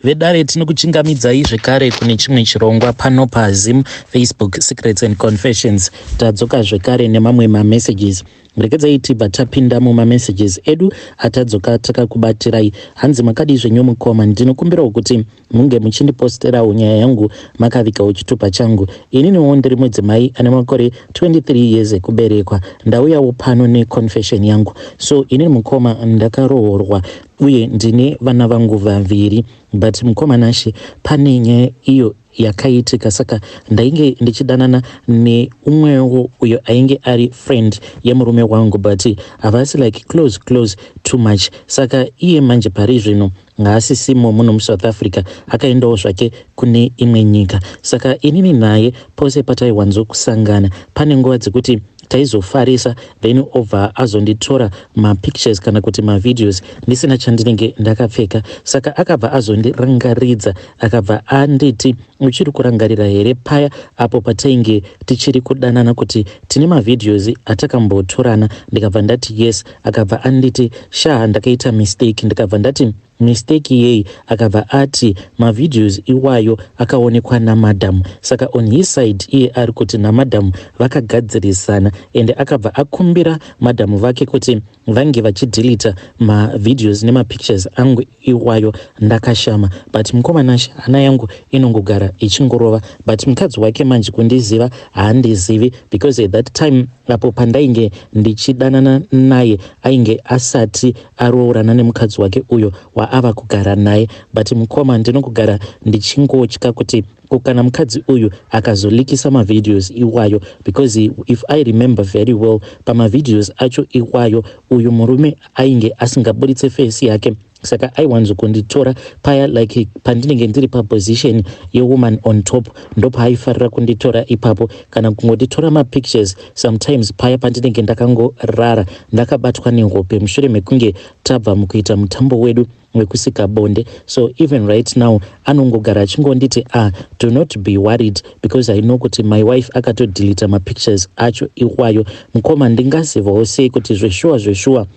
Vedare, tinokuchingamidzai zvekare kune chimwe chirongwa pano paZim Facebook Secrets and Confessions. Tadzoka zvekare nemamwe mamessages. Regedzai tibva tapinda mumamessages edu atadzoka takakubatirai. Hanzi, "Makadii zvenyu mukoma? Ndinokumbirawo kuti munge muchindiposterawo nyaya yangu makavigawo chitupa changu. Ininiwo ndiri mudzimai ane makore 23 years ekuberekwa. Ndauyawo pano neconfession yangu. So inini mukoma, ndakaroorwa uye ndine vana vangu vaviri, but mukoma Nashe, pane nyaya iyo yakaitika. Saka ndainge ndichidanana neumwewo uyo ainge ari friend yemurume wangu, but havasi like close close too much. Saka iye manje pari zvino haasisimo muno muSouth Africa, akaendawo zvake kune imwe nyika. Saka inini naye pose pataiwanzokusangana, pane nguva dzekuti taizofarisa, then obva azonditora mapictures kana kuti mavideos ndisina chandinenge ndakapfeka. Saka akabva azondirangaridza, akabva anditi, 'Uchiri kurangarira here paya apo patainge tichiri kudanana kuti tine mavideos atakambotorana?' Ndikabva ndati, 'Yes.' Akabva anditi, 'Sha, ndakaita mistake.' Ndikabva ndati, 'Mistake yei?' Akabva ati mavideos iwayo akaonekwa namadhamu. Saka on his side iye ari kuti namadhamu vakagadzirisana, ende akabva akumbira madhamu vake kuti vange vachidhilita mavideos nemapictures angu iwayo ndakashama. But mukoma Nashe, hana yangu inongogara ichingorova. But mukadzi wake manje kundiziva haandizivi, because at that time apo pandainge ndichidanana naye ainge asati aroorana nemukadzi wake uyo waava kugara naye. But mukoma, ndinokugara ndichingotya kuti kana mukadzi uyu akazolikisa mavideos iwayo, because if I remember very well, pamavideos acho iwayo uyu murume ainge asingaburitse face yake. Saka aiwanzokunditora paya like pandinenge ndiri paposition yewoman on top, ndopaaifarira kunditora ipapo, kana kungonditora mapictures sometimes paya pandinenge ndakangorara ndakabatwa nehope mushure mekunge tabva mukuita mutambo wedu wekusika bonde. So even right now anongogara achingonditi, 'Ah, do not be worried, because I know kuti my wife akatodhilita mapictures acho iwayo.' Mukoma, ndingazivawo sei kuti zveshuwa zveshuwa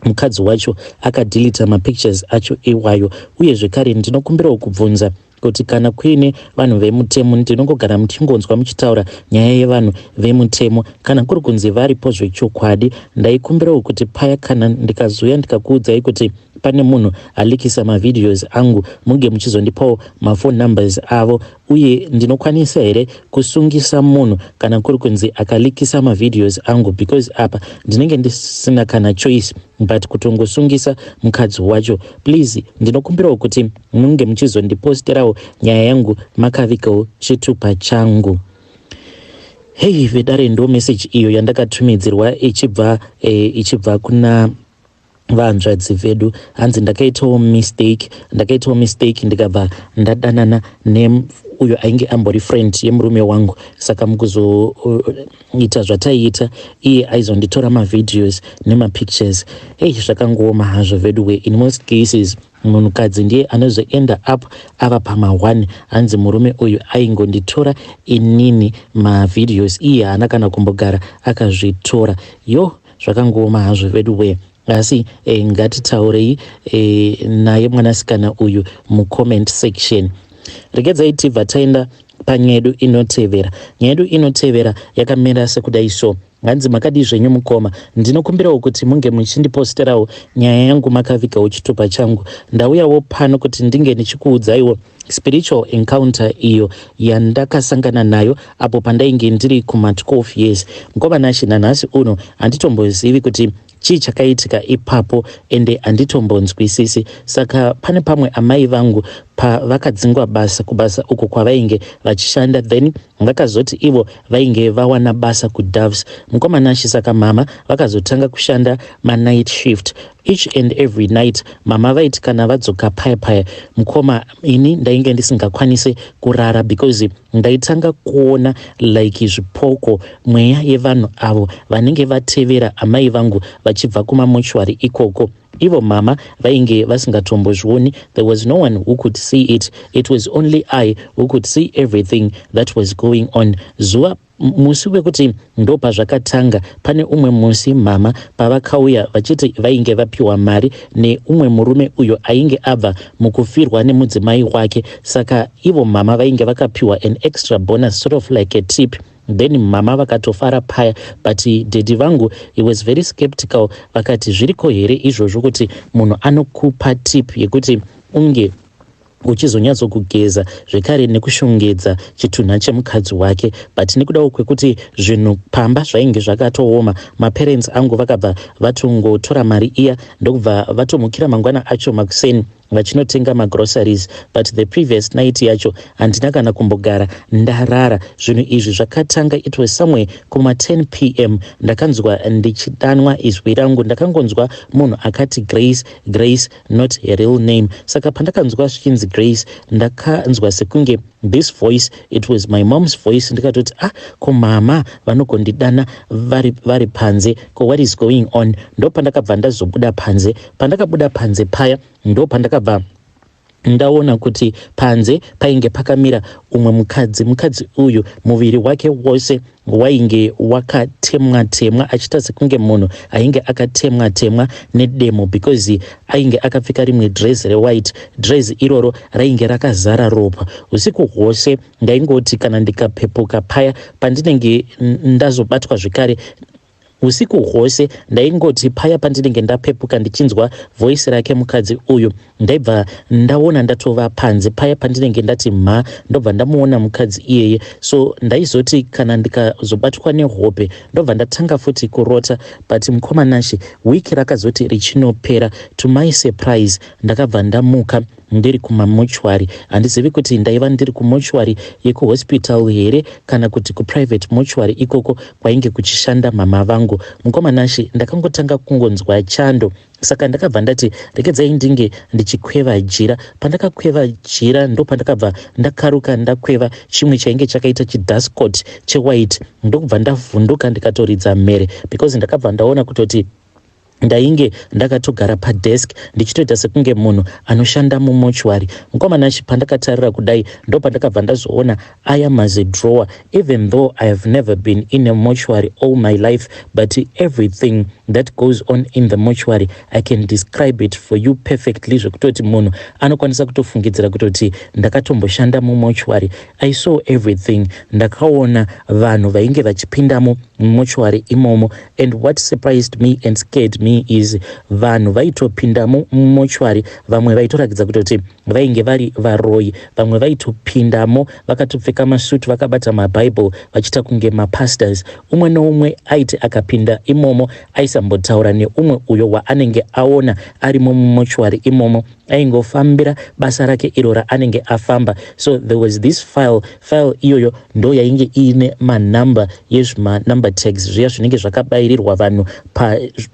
mukadzi wacho akadhilita mapictures acho iwayo? Uye zvekare ndinokumbirawo kubvunza kuti kana kuine vanhu vemutemo, ndinongogara muchingonzwa muchitaura nyaya yevanhu vemutemo, kana kuri kunzi varipo zvechokwadi, ndaikumbirawo kuti paya kana ndikazouya ndikakuudzai kuti pane munhu alikisa mavideos angu, munge muchizondipawo mafone numbers avo. Uye ndinokwanisa here kusungisa munhu kana kuri kunzi akalikisa mavideos angu? Because apa ndinenge ndisina kana choice but kutongosungisa mukadzi wacho. Please, ndinokumbirawo kuti munge muchizondiposterawo nyaya yangu makavigawo chitupa changu." Hei vedare, ndo message iyo yandakatumidzirwa ichibva kuna vanzvadzi vedu. Hanzi, "Ndakaitawo mistake, ndakaitawo mistake, ndikabva ndadanana neuyo ainge ambori friend yemurume wangu. Saka mukuzoita zvataiita, iye aizonditora mavideos nemapictures." Hei, zvakangooma hazvo veduwe. In most cases munhukadzi ndiye anozoenda up ava pama1. Hanzi, "Murume uyu aingonditora inini mavideos, iye haana kana kumbogara akazvitora." Yo, zvakangooma hazvo veduwe. Asi ngatitaurei naye mwanasikana uyu mucomment section. Regedzai tibva taenda panyaya yedu inotevera. Nyaya yedu inotevera yakamira sekudai so. Hanzi, "Makadii zvenyu mukoma? Ndinokumbirawo kuti munge muchindiposterawo nyaya yangu makavigawo chitupa changu. Ndauyawo pano kuti ndinge ndichikuudzaiwo spiritual encounter iyo yandakasangana nayo apo pandainge ndiri kuma12 years. Mukoma Nashe, nanhasi uno handitombozivi kuti chii chakaitika ipapo, ende handitombonzwisisi. Saka pane pamwe amai vangu pavakadzingwa basa kubasa uko kwavainge vachishanda, then vakazoti ivo vainge vawana basa kuDoves. Mukoma Nashe, saka mama vakazotanga kushanda manight shift each and every night. Mama vaiti kana vadzoka paya paya, mukoma, ini ndainge ndisingakwanisi kurara because ndaitanga kuona like zvipoko, mweya yevanhu avo vanenge vatevera amai vangu vachibva kumamochwari ikoko. Ivo mama vainge vasingatombozvioni. There was no one who could see it. It was only I who could see everything that was going on. Zuva Musi wekuti ndopazvakatanga, pane umwe musi mama pavakauya vachiti vainge vapiwa mari neumwe murume uyo ainge abva mukufirwa nemudzimai wake. Saka ivo mama vainge vakapiwa an extra bonus, sort of like a tip. Then mama vakatofara paya, but daddy vangu, he was very skeptical. Vakati, "Zviriko here izvozvo kuti munhu anokupa tip yekuti unge uchizonyatsokugeza zvekare nekushongedza chitunha chemukadzi wake?" But nekudawo kwekuti zvinhu pamba zvainge zvakatooma, maparents angu vakabva vatongotora mari iya, ndokubva vatomukira mangwana acho makuseni vachinotenga magroceries. But the previous night yacho handina kana kumbogara ndarara. Zvinhu izvi zvakatanga, it was somewhere kuma10 p.m. Ndakanzwa ndichidanwa izwi rangu. Ndakangonzwa munhu akati, "Grace, Grace," not a real name. Saka pandakanzwa zvichinzi Grace, ndakanzwa sekunge this voice, it was my mom's voice. Ndikatoti, "Ah, ko mama vanogondidana vari panze? Ko what is going on?" Ndo pandakabva ndazobuda panze. Pandakabuda panze paya, ndo pandakabva ndaona kuti panze painge pakamira umwe mukadzi. Mukadzi uyu muviri wake wose wainge wakatemwa temwa, achiita sekunge munhu ainge akatemwa temwa nedemo, because ainge akapfeka rimwe dress rewhite. Dress iroro rainge rakazara ropa. Usiku hwose ndaingoti kana ndikapepuka paya pandinenge ndazobatwa zvekare, usiku hwose ndaingoti paya pandinenge ndapepuka ndichinzwa voice rake mukadzi uyu, ndaibva ndaona ndatova panze. Paya pandinenge ndati mha, ndobva ndamuona mukadzi iyeye. So ndaizoti kana ndikazobatwa nehope, ndobva ndatanga futi kurota. But mukoma Nashe, wiki rakazoti richinopera, to my surprise, ndakabva ndamuka ndiri kumamochwari. Handizivi kuti ndaiva ndiri kumochwari yekuhospital here kana kuti kuprivate mochwari ikoko kwainge kuchishanda mama vangu. Mukoma Nashe, ndakangotanga kungonzwa chando, saka ndakabva ndati regedzai ndinge ndichikweva jira. Pandakakweva jira, ndo pandakabva ndakaruka ndakweva chimwe chainge chakaita chidustcoat chewhite, ndokubva ndavhunduka, ndikatoridza mhere, because ndakabva ndaona kutoti ndainge ndakatogara padesk ndichitoita sekunge munhu anoshanda mumochwari. Mukoma Nashe, pandakatarira kudai, ndo pandakabva ndazoona aya mazidrawer. Even though I have never been in a mortuary all my life, but everything that goes on in the mortuary, I can describe it for you perfectly, zvekutoti munhu anokwanisa kutofungidzira kutoti ndakatomboshanda mumochwari. I saw everything. Ndakaona vanhu vainge vachipindamo mumochwari imomo, and what surprised me and scared me is vanhu vaitopindamo mumochwari, vamwe vaitoratidza kutoti vainge vari varoyi. Vamwe vaitopindamo vakatopfeka masutu, vakabata mabhaibheri, vachiita kunge mapastors. Umwe neumwe aiti akapinda imomo, aisambotaura neumwe uyo waanenge aona arimo mumochwari imomo. Aingofambira basa rake iro raanenge afamba. So there was this file. File iyoyo ndo yainge iine manumber yezvimanumber tags zviya zvinenge zvakabayirirwa vanhu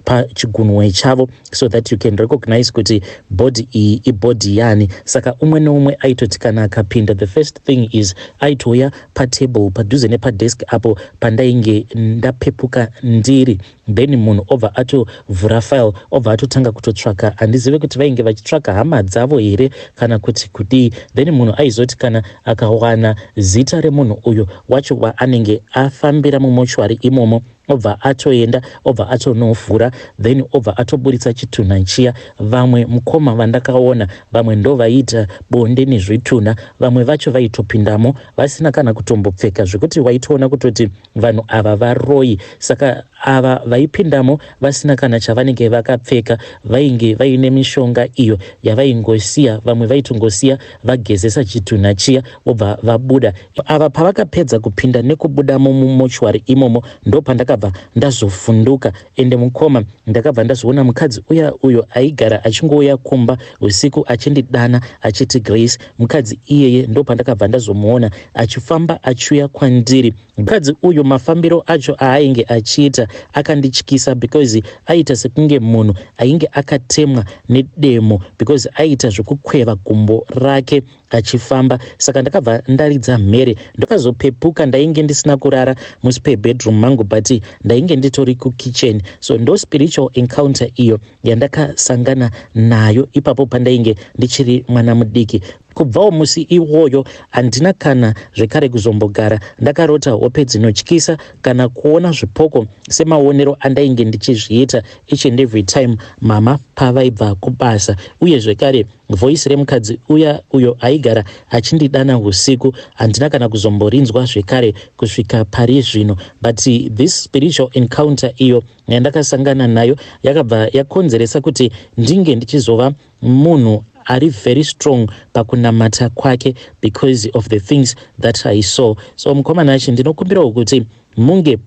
pachigunwe chavo, so that you can recognize kuti body iyi ibody yani. Saka umwe neumwe aitoti kana akapinda, the first thing is aitouya patable padhuze nepadesk apo pandainge ndapepuka ndiri. Then munhu obva atovhura file, obva atotanga kutotsvaka. Handizive kuti vainge vachitsvaka hama dzavo here kana kuti kudii. Then munhu aizoti kana akawana zita remunhu uyo wacho waanenge afambira mumochwari imomo, obva atoenda, obva atonovhura, then obva atoburitsa chitunha chiya. Vamwe mukoma vandakaona, vamwe ndo vaiita bonde nezvitunha. Vamwe vacho vaitopindamo vasina kana kutombopfeka, zvekuti waitoona kutoti vanhu ava varoyi. Saka ava vaipindamo vasina kana chavanenge vakapfeka, vainge vaine mishonga iyo yavaingosiya. Vamwe vaitongosiya vagezesa chitunha chiya, vobva vabuda. Ava pavakapedza kupinda nekubudamo mumochwari imomo, ndo pandakabva ndazofunduka. Ende mukoma, ndakabva ndazoona mukadzi uya uyo aigara achingouya kumba usiku achindidana achiti Grace. Mukadzi iyeye ndo pandakabva ndazomuona achifamba achiuya kwandiri. Mukadzi uyu, mafambiro acho aainge achiita akandityisa, because aiita sekunge munhu ainge akatemwa nedemo, because aiita zvekukweva gumbo rake achifamba. Saka ndakabva ndaridza mhere, ndakazopepuka. Ndainge ndisina kurara muspare bedroom mangu, but ndainge nditori kukitchen. So ndo spiritual encounter iyo yandakasangana nayo ipapo pandainge ndichiri mwana mudiki. Kubvawo musi iwoyo handina kana zvekare kuzombogara ndakarota hope dzinotyisa kana kuona zvipoko semaonero andainge ndichizviita each and every time mama pavaibva kubasa. Uye zvekare voice remukadzi uya uyo aigara achindidana husiku handina kana kuzomborinzwa zvekare kusvika pari zvino. But this spiritual encounter iyo yandakasangana nayo yakabva yakonzeresa kuti ndinge ndichizova munhu ari very strong pakunamata kwake because of the things that I saw. So mukomana achi, ndinokumbirawo kuti munge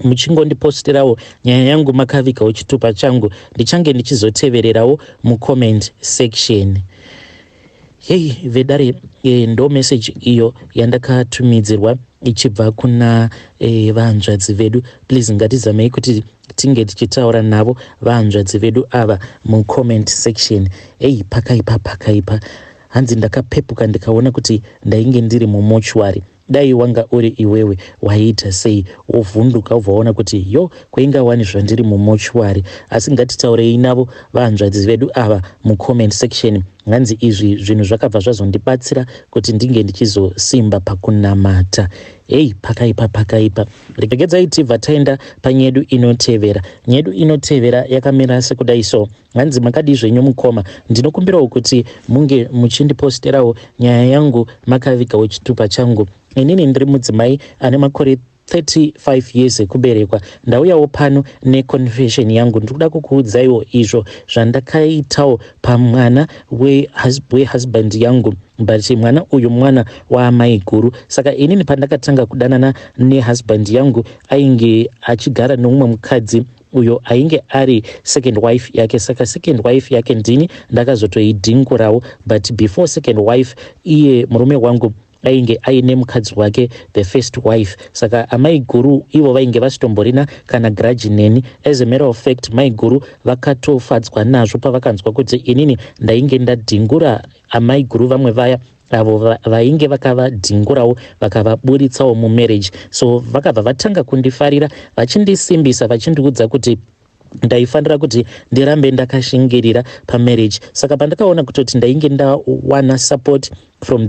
muchingondiposterawo nyaya yangu makavigawo chitupa changu. Ndichange ndichizotevererawo mucomment section. Hei vedare, ndo message iyo yandakatumidzirwa ichibva kuna vahanzvadzi vedu. Please, ngatizamei kuti tinge tichitaura navo vahanzvadzi vedu ava mucomment section. Ei, pakaipa, pakaipa. Hanzi ndakapepuka ndikaona kuti ndainge ndiri mumortuary. Dai wanga uri iwewe, waiita sei? Wovhunduka, ubva waona kuti yo, kwainga wani zvandiri mumortuary. Asi ngatitaurei navo vahanzvadzi vedu ava mucomment section. Hanzi izvi zvinhu zvakabva zvazondibatsira kuti ndinge ndichizosimba pakunamata. Hei, pakaipa, pakaipa. Regedzai tibva taenda panyedu inotevera. Nyedu inotevera yakamira sekudai so. Hanzi, "Makadii zvenyu mukoma? Ndinokumbirawo kuti munge muchindiposterawo nyaya yangu makavigawo chitupa changu. Inini ndiri mudzimai ane makore 35 years ekuberekwa. Ndauyawo pano neconfession yangu. Ndiri kuda kukuudzaiwo izvo zvandakaitawo pamwana wehusband yangu, but mwana uyu mwana waamai guru. Saka inini pandakatanga kudanana nehusband yangu, ainge achigara neumwe mukadzi uyo ainge ari second wife yake. Saka second wife yake ndini ndakazotoidhingurawo, but before second wife, iye murume wangu ainge aine mukadzi wake, the first wife. Saka amai guru ivo vainge vasitomborina kana grudge neni. As a matter of fact, mai guru vakatofadzwa nazvo pavakanzwa kuti inini ndainge ndadhingura amai guru vamwe vaya avo vainge vakavadhingurawo, vakavaburitsawo mumarriage. So vakabva vatanga kundifarira, vachindisimbisa, vachindiudza kuti ndaifanira kuti ndirambe ndakashingirira pamarriage. Saka pandakaona kutoti ndainge ndawana support from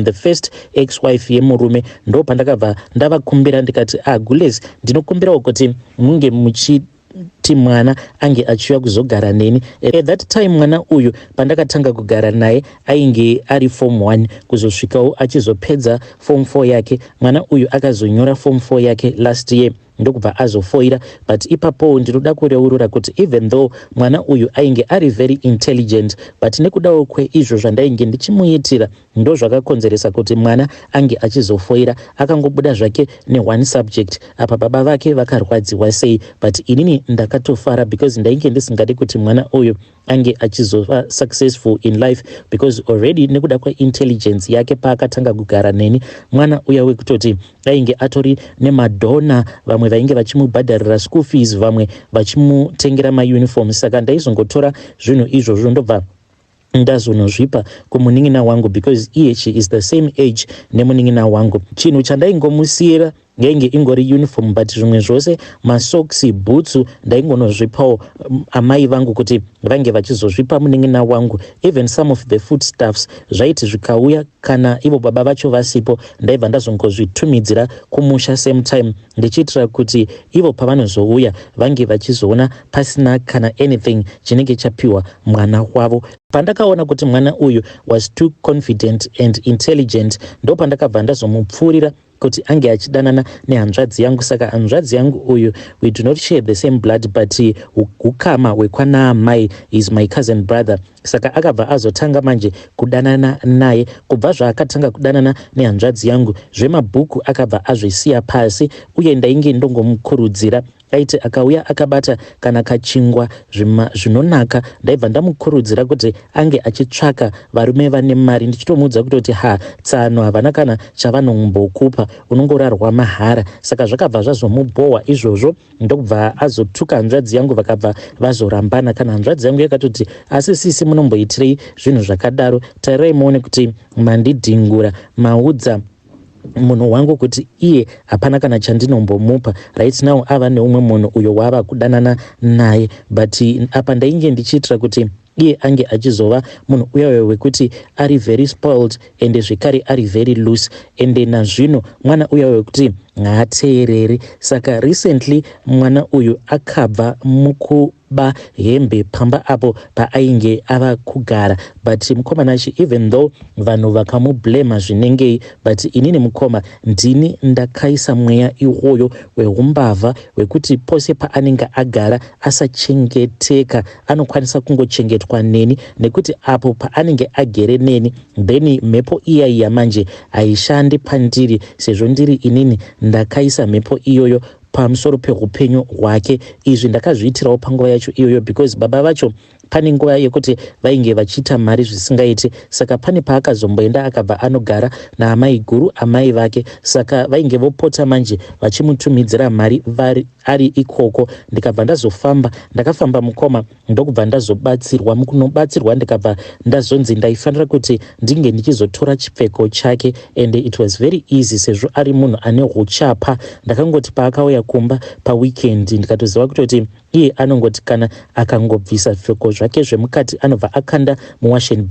the first ex wife yemurume, ndo pandakabva ndavakumbira ndikati, 'Ah gules, ndinokumbirawo kuti munge muchiti mwana ange achiuya kuzogara neni.' At that time mwana uyu pandakatanga kugara naye ainge ari form 1, kuzosvikawo achizopedza form 4 yake. Mwana uyu akazonyora form 4 yake last year, ndokubva azofoira. But ipapowo ndinoda kureurura kuti even though mwana uyu ainge ari very intelligent, but nekudawo kweizvo zvandainge ndichimuitira, ndo zvakakonzeresa kuti mwana ange achizofoira. Akangobuda zvake neone subject. Apa baba vake vakarwadziwa sei, but inini ndakatofara because ndainge ndisingadi kuti mwana uyu ange achizova successful in life, because already nekuda kweintelligence yake, paakatanga kugara neni, mwana uya wekutoti ainge atori nemadonor, vamwe vainge vachimubhadharira school fees, vamwe vachimutengera mauniform. Saka ndaizongotora zvinhu izvozvo, ndobva ndazonozvipa kumunin'ina wangu, because iye she is the same age nemunin'ina wangu. Chinhu chandaingomusiyira yainge ingori uniform, but zvimwe zvose, masocks, bhutsu, ndaingonozvipawo amai vangu kuti vange vachizozvipa munin'ina wangu. Even some of the food stuffs, zvaiti zvikauya kana ivo baba vacho vasipo, ndaibva ndazongozvitumidzira kumusha same time, ndichiitira kuti ivo pavanozouya vange vachizoona pasina kana anything chinenge chapiwa mwana wavo. Pandakaona kuti mwana uyu was too confident and intelligent, ndo pandakabva ndazomupfuurira kuti ange achidanana nehanzvadzi yangu. Saka hanzvadzi yangu uyu, we do not share the same blood, but ukama hwekwana is my cousin brother. Saka akabva azotanga manje kudanana naye. Kubva zvaakatanga kudanana nehanzvadzi yangu, zvemabhuku akabva azvisiya pasi. Uye ndainge ndongomukurudzira, aiti akauya akabata kana kachingwa zvinonaka, ndaibva ndamukurudzira kuti ange achitsvaka varume vane mari, ndichitomuudza kutoti, 'Ha, tsano havana kana chavanombokupa, unongorarwa mahara.' Saka zvakabva zvazomubhohwa izvozvo, ndokubva azotuka hanzvadzi yangu, vakabva vazorambana. Kana hanzvadzi yangu yakatoti, 'Asi sisi, munomboitirei zvinhu zvakadaro? Tarirai muone kuti mandidhingura, maudza munhu wangu kuti iye hapana kana chandinombomupa. Right now ava neumwe munhu uyo waava kudanana naye.' But apa ndainge ndichiitira kuti Iye ange achizova munhu uya wekuti ari very spoiled, ende zvekare ari very loose, ende nazvino mwana uya wekuti haateereri. Saka recently mwana uyu akabva mukuba hembe pamba apo paainge ava kugara. But mukoma Nashe, even though vanhu vakamublema zvinengei, but inini mukoma ndini ndakaisa mweya iwoyo weumbavha, wekuti pose paanenge agara asachengeteka, anokwanisa kungochengetwa neni, nekuti apo paanenge agere neni, then mhepo iya iya manje haishandi pandiri, sezvo ndiri inini ndakaisa mhepo iyoyo pamusoro peupenyu hwake. Izvi ndakazviitirawo panguva yacho iyoyo because baba vacho pane nguva yekuti vainge vachiita mari zvisingaiti. Saka pane paakazomboenda, akabva anogara naamai guru, amai vake. Saka vainge vopota manje vachimutumidzira mari vari ari ikoko. Ndikabva ndazofamba, ndakafamba mukoma, ndokubva ndazobatsirwa. Mukunobatsirwa, ndikabva ndazonzi ndaifanira kuti ndinge ndichizotora chipfeko chake, and it was very easy sezvo ari munhu ane uchapa. Ndakangoti paakauya kumba paweekend, ndikatoziva kutoti iye anongoti kana akangobvisa zvipfeko zvake zvemukati, anobva akanda muwashing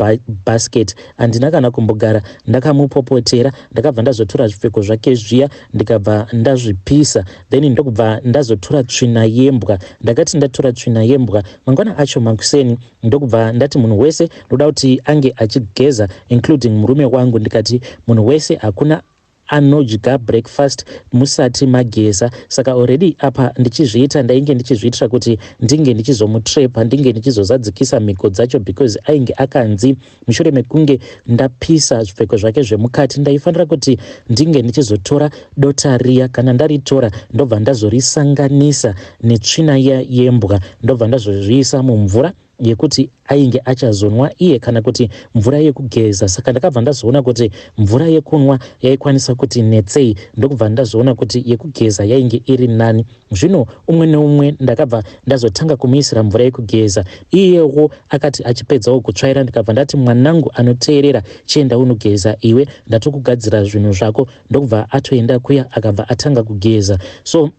basket. Handina kana kumbogara ndakamupopotera. Ndakabva ndazotora zvipfeko zvake zviya, ndikabva ndazvipisa, then ndokubva ndazotora tsvina yembwa. Ndakati ndatora tsvina yembwa, mangwana acho makuseni ndokubva ndati munhu wese ndoda kuti ange achigeza, including murume wangu. Ndikati munhu wese, hakuna anodya breakfast musati mageza. Saka already apa ndichizviita, ndainge ndichizviitira kuti ndinge ndichizomutrepa, ndinge ndichizozadzikisa mhiko dzacho, because ainge akanzi mushure mekunge ndapisa zvipfeko zvake zvemukati, ndaifanira kuti ndinge ndichizotora dota riya. Kana ndaritora, ndobva ndazorisanganisa netsvina iya yembwa, ndobva ndazozviisa mumvura yekuti ainge achazonwa iye, kana kuti mvura yekugeza. Saka ndakabva ndazoona kuti mvura yekunwa yaikwanisa kuti netsei, ndokubva ndazoona kuti yekugeza yainge iri nani. Zvino umwe neumwe ndakabva ndazotanga kumuisira mvura yekugeza. Iyewo akati achipedzawo kutsvaira, ndikabva ndati, "Mwanangu anoteerera, chienda unogeza iwe, ndatokugadzira zvinhu zvako." Ndokubva atoenda kuya, akabva atanga kugeza. So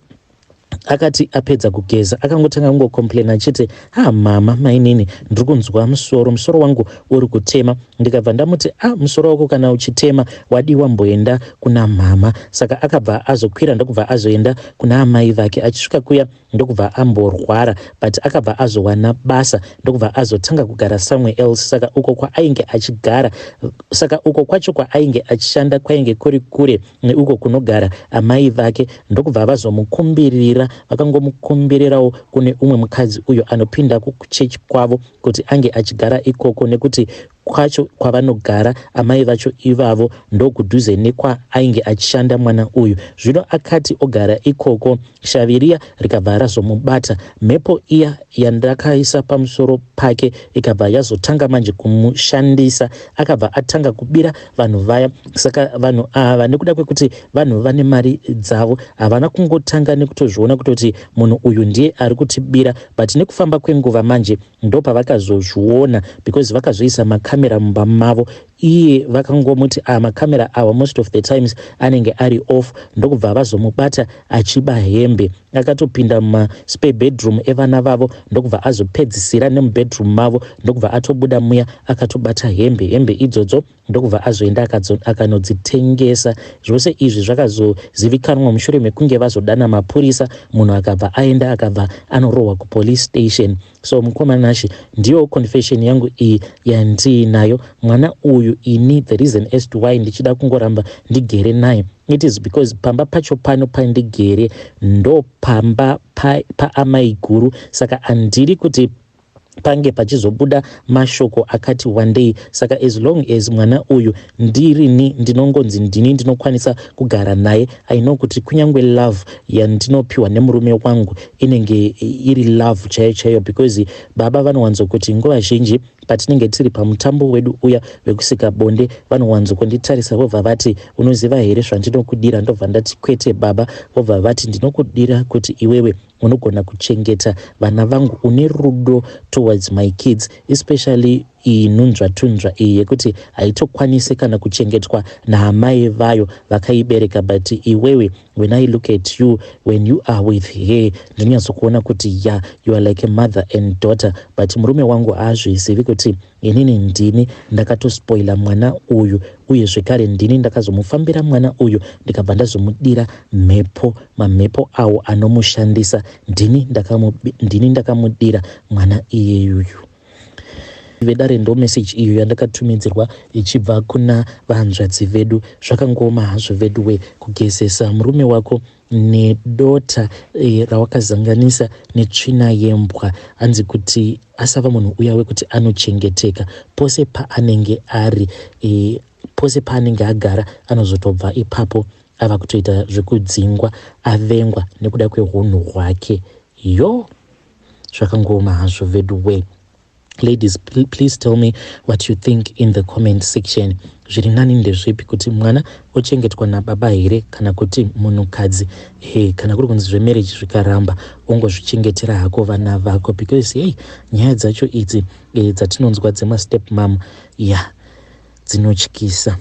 akati apedza kugeza, akangotanga kungocomplaina achiti, "Ha, mama, mainini, ndiri kunzwa musoro, musoro wangu uri kutema." Ndikabva ndamuti, "A ah, musoro wako kana uchitema, wadiwa mboenda kuna mama." Saka akabva azokwira, ndokubva azoenda kuna amai vake. Achisvika kuya, ndokubva amborwara, but akabva azowana basa, ndokubva azotanga kugara somewhere else. Saka uko kwaainge achigara, saka uko kwacho kwaainge achishanda kwainge kuri kure neuko kunogara amai vake. Ndokubva vazomukumbirira, vakangomukumbirirawo kune umwe mukadzi uyo anopinda kuchechi kwavo kuti ange achigara ikoko, nekuti kwacho kwavanogara amai vacho ivavo ndokudhuze nekwaainge achishanda mwana uyu. Zvino akati ogara ikoko, shavi riya rikabva razomubata. Mhepo iya yandakaisa pamusoro pake ikabva yazotanga manje kumushandisa. Akabva atanga kubira vanhu vaya. Saka vanhu ava, nekuda kwekuti vanhu vane mari dzavo, havana kungotanga nekutozviona kutoti munhu uyu ndiye ari kutibira, but nekufamba kwenguva manje ndopavakazozviona, because vakazoisa makamera mumba mavo. Iye vakangomuti, "Ah, makamera awa most of the times anenge ari off." Ndokubva vazomubata achiba hembe. Akatopinda mumaspare bedroom evana vavo, ndokubva azopedzisira nemubedroom mavo, ndokubva atobuda muya akatobata hembe. Hembe idzodzo ndokubva azoenda akanodzitengesa. Zvose izvi zvakazozivikanwa mushure mekunge vazodana mapurisa. Munhu akabva aenda, akabva anorohwa kupolice station. So mukoma Nashe, ndiyo confession yangu iyi yandiinayo. Mwana uyu ini, the reason as to why ndichida kungoramba ndigere naye, it is because pamba pacho pano pandigere ndo pamba paamai guru. Saka handiri kuti pange pachizobuda mashoko akati wandei. Saka as long as mwana uyu ndirini, ndinongonzi ndini ndinokwanisa kugara naye. I know kuti kunyange love yandinopiwa nemurume wangu inenge iri love chaiyo chaiyo, because baba vanowanzokuti nguva zhinji patinenge tiri pamutambo wedu uya wekusika bonde, vanowanzokunditarisa vobva vati, "Unoziva here zvandinokudira?" Ndobva ndati, "Kwete, baba." Vobva vati, "Ndinokudira kuti iwewe unogona kuchengeta vana vangu, une rudo towards my kids, especially iyi nhunzvatunzva iyi yekuti haitokwanisi kana kuchengetwa naamai vayo vakaibereka. But iwewe, when I look at you, when you are with her, ndinonyatsokuona kuti ya, you are like a mother and daughter. But murume wangu haazvizivi kuti inini ndini ndakatospoila mwana uyu, uye zvekare ndini ndakazomufambira mwana uyu, ndikabva ndazomudira mhepo, mamhepo awo anomushandisa. Ndini ndakamudira mwana iyeyuyu. Vedare, ndo message iyo yandakatumidzirwa ichibva kuna vanzvadzi vedu. Zvakangoma hazvo veduwe, kugezesa murume wako nedota rawakazanganisa netsvina yembwa, hanzi kuti asava munhu uya wekuti anochengeteka pose paanenge ari, pose paanenge agara, anozotobva ipapo ava kutoita zvekudzingwa, avengwa nekuda kweunhu hwake. Yo, zvakangoma hazvo veduwe. Ladies, please tell me what you think in the comment section. Zviri nani ndezvipi, kuti mwana ochengetwa nababa here kana kuti munhukadzi? He, kana kuri kunzi zvemarriage zvikaramba, ongozvichengetera hako vana vako, because hey, nyaya dzacho idzi dzatinonzwa dzemastep mum, ya, dzinotyisa.